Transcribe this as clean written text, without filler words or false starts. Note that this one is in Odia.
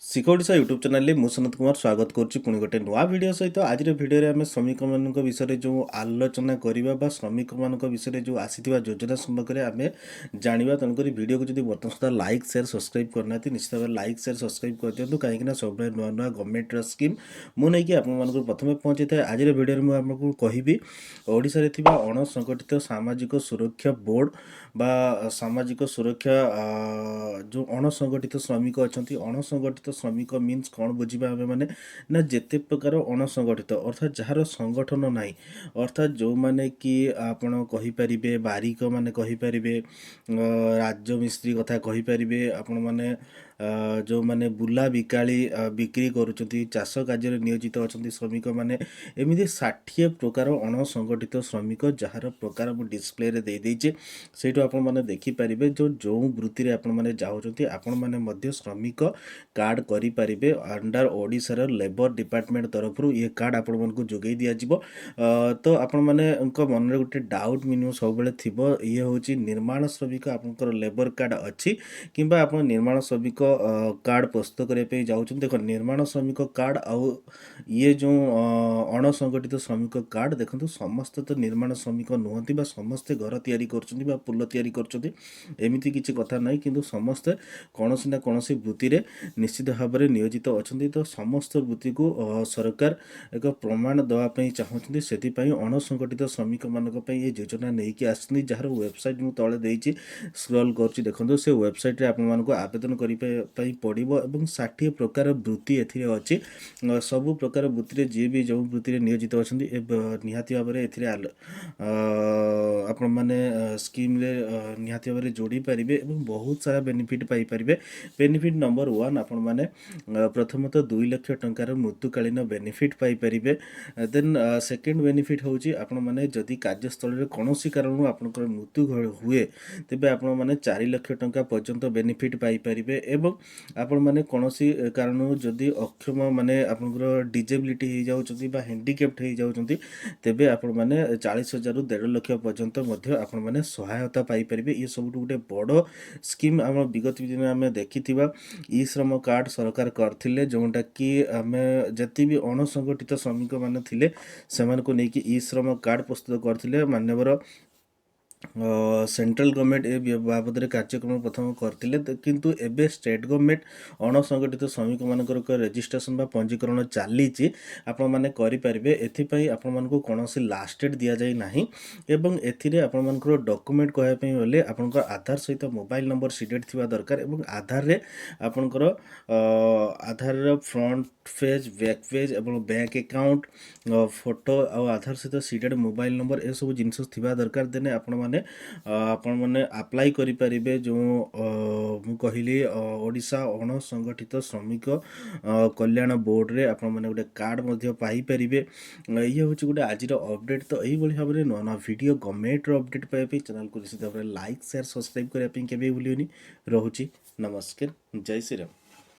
ଶିଖ ଓଡ଼ିଶା ୟୁଟ୍ୟୁବ୍ ଚ୍ୟାନେଲରେ ମୁଁ ସନତ କୁମାର ସ୍ୱାଗତ କରୁଛି ପୁଣି ଗୋଟେ ନୂଆ ଭିଡ଼ିଓ ସହିତ। ଆଜିର ଭିଡ଼ିଓରେ ଆମେ ଶ୍ରମିକମାନଙ୍କ ବିଷୟରେ ଯେଉଁ ଆଲୋଚନା କରିବା ବା ଶ୍ରମିକମାନଙ୍କ ବିଷୟରେ ଯେଉଁ ଆସିଥିବା ଯୋଜନା ସମ୍ପର୍କରେ ଆମେ ଜାଣିବା। ତେଣୁକରି ଭିଡ଼ିଓକୁ ଯଦି ବର୍ତ୍ତମାନ ସୁଦ୍ଧା ଲାଇକ୍, ସେୟାର, ସବସ୍କ୍ରାଇବ୍ କରିନାହାନ୍ତି, ନିଶ୍ଚିତ ଭାବରେ ଲାଇକ୍, ସେୟାର, ସବସ୍କ୍ରାଇବ୍ କରିଦିଅନ୍ତୁ, କାହିଁକିନା ସବୁବେଳେ ନୂଆ ନୂଆ ଗଭର୍ଣ୍ଣମେଣ୍ଟର ସ୍କିମ୍ ମୁଁ ନେଇକି ଆପଣମାନଙ୍କୁ ପ୍ରଥମେ ପହଞ୍ଚିଥାଏ। ଆଜିର ଭିଡ଼ିଓରେ ମୁଁ ଆପଣଙ୍କୁ କହିବି, ଓଡ଼ିଶାରେ ଥିବା ଅଣସଂଗଠିତ ସାମାଜିକ ସୁରକ୍ଷା ବୋର୍ଡ଼ ବା ସାମାଜିକ ସୁରକ୍ଷା ଯେଉଁ ଅଣସଂଗଠିତ ଶ୍ରମିକ ଅଛନ୍ତି। ଅଣସଂଗଠିତ ଶ୍ରମିକ ମିନ୍ସ କ'ଣ ବୁଝିବା ଆମେ ମାନେ ନା ଯେତେ ପ୍ରକାର ଅଣସଂଗଠିତ, ଅର୍ଥାତ୍ ଯାହାର ସଂଗଠନ ନାହିଁ, ଅର୍ଥାତ୍ ଯେଉଁମାନେ କି ଆପଣ କହିପାରିବେ ବାରିକ ମାନେ କହିପାରିବେ, ରାଜମିସ୍ତ୍ରୀ କଥା କହିପାରିବେ, ଆପଣମାନେ ଯେଉଁମାନେ ବୁଲା ବିକାଳି ବିକ୍ରି କରୁଛନ୍ତି, ଚାଷ କାର୍ଯ୍ୟରେ ନିୟୋଜିତ ଅଛନ୍ତି ଶ୍ରମିକମାନେ, ଏମିତି 60 ପ୍ରକାର ଅଣସଂଗଠିତ ଶ୍ରମିକ, ଯାହାର ପ୍ରକାର ମୁଁ ଡିସପ୍ଲେରେ ଦେଇଦେଇଛି, ସେଇଠୁ ଆପଣମାନେ ଦେଖିପାରିବେ। ଯେଉଁ ଯେଉଁ ବୃତ୍ତିରେ ଆପଣମାନେ ଯାଉଛନ୍ତି, ଆପଣମାନେ ମଧ୍ୟ ଶ୍ରମିକ କାର୍ଡ଼ କରିପାରିବେ। ଅଣ୍ଡର ଓଡ଼ିଶାର ଲେବର ଡିପାର୍ଟମେଣ୍ଟ ତରଫରୁ ଇଏ କାର୍ଡ଼ ଆପଣମାନଙ୍କୁ ଯୋଗାଇ ଦିଆଯିବ। ତ ଆପଣମାନଙ୍କ ମନରେ ଗୋଟେ ଡାଉଟ୍ ମିନିମମ୍ ସବୁବେଳେ ଥିବ, ଇଏ ହେଉଛି ନିର୍ମାଣ ଶ୍ରମିକ, ଆପଣଙ୍କର ଲେବର କାର୍ଡ଼ ଅଛି କିମ୍ବା ଆପଣ ନିର୍ମାଣ ଶ୍ରମିକ କାର୍ଡ଼ ପ୍ରସ୍ତୁତ କରିବା ପାଇଁ ଯାଉଛନ୍ତି। ଦେଖ, ନିର୍ମାଣ ଶ୍ରମିକ କାର୍ଡ଼ ଆଉ ଇଏ ଯେଉଁ ଅଣସଂଗଠିତ ଶ୍ରମିକ କାର୍ଡ଼, ଦେଖନ୍ତୁ, ସମସ୍ତେ ତ ନିର୍ମାଣ ଶ୍ରମିକ ନୁହନ୍ତି ବା ସମସ୍ତେ ଘର ତିଆରି କରୁଛନ୍ତି ବା ପୋଲ ତିଆରି କରୁଛନ୍ତି, ଏମିତି କିଛି କଥା ନାହିଁ। କିନ୍ତୁ ସମସ୍ତେ କୌଣସି ନା କୌଣସି ବୃତ୍ତିରେ ନିଶ୍ଚିତ ଭାବରେ ନିୟୋଜିତ ଅଛନ୍ତି। ତ ସମସ୍ତ ବୃତ୍ତିକୁ ସରକାର ଏକ ପ୍ରମାଣ ଦେବା ପାଇଁ ଚାହୁଁଛନ୍ତି। ସେଥିପାଇଁ ଅଣସଂଗଠିତ ଶ୍ରମିକମାନଙ୍କ ପାଇଁ ଏ ଯୋଜନା ନେଇକି ଆସିଛନ୍ତି, ଯାହାର ୱେବସାଇଟ୍ ମୁଁ ତଳେ ଦେଇଛି। ସ୍କ୍ରଲ୍ କରୁଛି, ଦେଖନ୍ତୁ। ସେ ୱେବସାଇଟ୍ରେ ଆପଣମାନଙ୍କୁ ଆବେଦନ କରିବା ପାଇଁ ପଡ଼ିବ ଏବଂ 60 ପ୍ରକାର ବୃତ୍ତି ଏଥିରେ ଅଛି। ସବୁ ପ୍ରକାର ବୃତ୍ତିରେ ଯିଏ ବି ଯେଉଁ ବୃତ୍ତିରେ ନିୟୋଜିତ ଅଛନ୍ତି, ଏ ନିହାତି ଭାବରେ ଏଥିରେ ଆପଣମାନେ ସ୍କିମ୍ରେ ନିହାତି ଭାବରେ ଯୋଡ଼ି ପାରିବେ ଏବଂ ବହୁତ ସାରା ବେନିଫିଟ୍ ପାଇପାରିବେ। ବେନିଫିଟ୍ ନମ୍ବର 1, ଆପଣମାନେ ପ୍ରଥମତଃ 2 ଲକ୍ଷ ଟଙ୍କାର ମୃତ୍ୟୁକାଳୀନ ବେନିଫିଟ୍ ପାଇପାରିବେ। ଦେନ୍ ସେକେଣ୍ଡ ବେନିଫିଟ୍ ହେଉଛି, ଆପଣମାନେ ଯଦି କାର୍ଯ୍ୟସ୍ଥଳରେ କୌଣସି କାରଣରୁ ଆପଣଙ୍କର ମୃତ୍ୟୁ ହୁଏ, ତେବେ ଆପଣମାନେ 4 ଲକ୍ଷ ଟଙ୍କା ପର୍ଯ୍ୟନ୍ତ ବେନିଫିଟ୍ ପାଇପାରିବେ ଏବଂ ଆପଣମାନେ କୌଣସି କାରଣରୁ ଯଦି ଅକ୍ଷମ, ମାନେ ଆପଣଙ୍କର ଡିଜେବିଲିଟି ହେଇଯାଉଛନ୍ତି ବା ହ୍ୟାଣ୍ଡିକ୍ୟାପ୍ଟ ହେଇଯାଉଛନ୍ତି, ତେବେ ଆପଣମାନେ 40 ହଜାରରୁ 1.5 ଲକ୍ଷ ପର୍ଯ୍ୟନ୍ତ ମଧ୍ୟ ଆପଣମାନେ ସହାୟତା ପାଇପାରିବେ। ଇଏ ସବୁଠୁ ଗୋଟେ ବଡ଼ ସ୍କିମ୍। ଆମ ବିଗତ ଦିନ ଆମେ ଦେଖିଥିବା ଇ ଶ୍ରମ କାର୍ଡ଼ ସରକାର କରିଥିଲେ, ଯେଉଁଟାକି ଆମେ ଯେତିକି ବି ଅଣସଂଗଠିତ ଶ୍ରମିକମାନେ ଥିଲେ, ସେମାନଙ୍କୁ ନେଇକି ଇ ଶ୍ରମ କାର୍ଡ଼ ପ୍ରସ୍ତୁତ କରିଥିଲେ। ମାନ୍ୟବର ସେଣ୍ଟ୍ରାଲ ଗଭର୍ଣ୍ଣମେଣ୍ଟ ଏ ବାବଦରେ କାର୍ଯ୍ୟକ୍ରମ ପ୍ରଥମ କରିଥିଲେ। କିନ୍ତୁ ଏବେ ଷ୍ଟେଟ୍ ଗଭର୍ଣ୍ଣମେଣ୍ଟ ଅଣସଂଗଠିତ ଶ୍ରମିକମାନଙ୍କର ଏକ ରେଜିଷ୍ଟ୍ରେସନ ବା ପଞ୍ଜୀକରଣ ଚାଲିଛି। ଆପଣମାନେ କରିପାରିବେ। ଏଥିପାଇଁ ଆପଣମାନଙ୍କୁ କୌଣସି ଲାଷ୍ଟ ଡେଟ୍ ଦିଆଯାଇ ନାହିଁ ଏବଂ ଏଥିରେ ଆପଣମାନଙ୍କର ଡକୁମେଣ୍ଟ କହିବା ପାଇଁ ଗଲେ ଆପଣଙ୍କ ଆଧାର ସହିତ ମୋବାଇଲ ନମ୍ବର ସିଡେଡ଼ ଥିବା ଦରକାର ଏବଂ ଆଧାରରେ ଆପଣଙ୍କର ଆଧାରର ଫ୍ରଣ୍ଟ ପେଜ୍, ବ୍ୟାକ୍ ପେଜ୍ ଏବଂ ବ୍ୟାଙ୍କ ଆକାଉଣ୍ଟ ଫଟୋ ଆଉ ଆଧାର ସହିତ ସିଡେଡ଼ ମୋବାଇଲ ନମ୍ବର, ଏସବୁ ଜିନିଷ ଥିବା ଦରକାର। ଦେନ୍ ଆପଣମାନେ ଆପ୍ଲାଏ କରିପାରିବେ। ଯେଉଁ ମୁଁ କହିଲି, ଓଡ଼ିଶା ଅଣସଂଗଠିତ ଶ୍ରମିକ କଲ୍ୟାଣ ବୋର୍ଡ଼ରେ ଆପଣମାନେ ଗୋଟେ କାର୍ଡ଼ ମଧ୍ୟ ପାଇପାରିବେ। ଇଏ ହେଉଛି ଗୋଟେ ଆଜିର ଅପଡ଼େଟ୍। ତ ଏଇଭଳି ଭାବରେ ନୂଆ ନୂଆ ଭିଡ଼ିଓ, ଗଭର୍ଣ୍ଣମେଣ୍ଟର ଅପଡ଼େଟ୍ ପାଇବା ପାଇଁ ଚ୍ୟାନେଲକୁ ନିଶ୍ଚିତ ଭାବରେ ଲାଇକ୍, ସେୟାର, ସବସ୍କ୍ରାଇବ୍ କରିବା ପାଇଁ କେବେ ବି ଭୁଲିବେନି। ରହୁଛି, ନମସ୍କାର, ଜୟ ଶ୍ରୀରାମ।